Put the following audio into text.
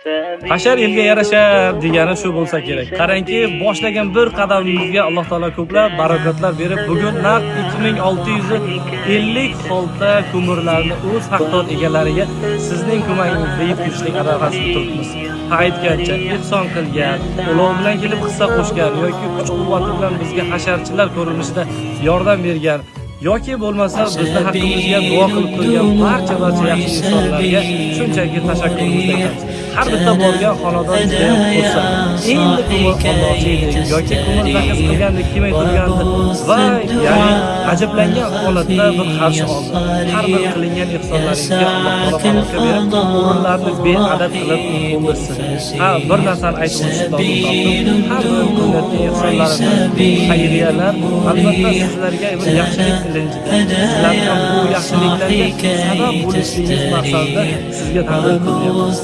Hashar elga yarashar degani shu bo'lsa kerak. Qarangki, boshlagan bir qadamimizga Alloh taolo ko'plab barakotlar berib, bugun naq 2650 xolta ko'mirlarni o'z haqdor egalariga sizning ko'magingizda yetkazishlik arafasida turibmiz. Ha, aytgancha, ehson qilgan, ulov bilan kelib hissa qo'shgan yoki kuch-quvvati bilan bizga hasharchilar ko'rinishida yordam bergan yoki bo'lmasa bizni haqqimizga duo qilib turgan barcha barcha yaxshi insonlarga shunchaki tashakkurimizni aytamiz. Har bitta borgan xonadon juda ham xursand. Endi ko'mir olmoqchi edik yoki ko'mir заказ qilgandik, kelmay turgandi va ya'ni ajablangan holatda bir qarshi oldi. Har bir qilingan ehsonlaringizga Alloh taolo baraka berib, umrlarni beadad qilib to'ldirsin. Ha, bir narsani aytib o'tishni lozim topdim. Har bir qilinayotgan ehsonlarimiz, xayriyalar albatta sizlarga bir yaxshilik ilinjida. Sizlarni ham bu yaxshiliklarga sabab bo'lishligingiz maqsadida sizga taqdim qilyapmiz.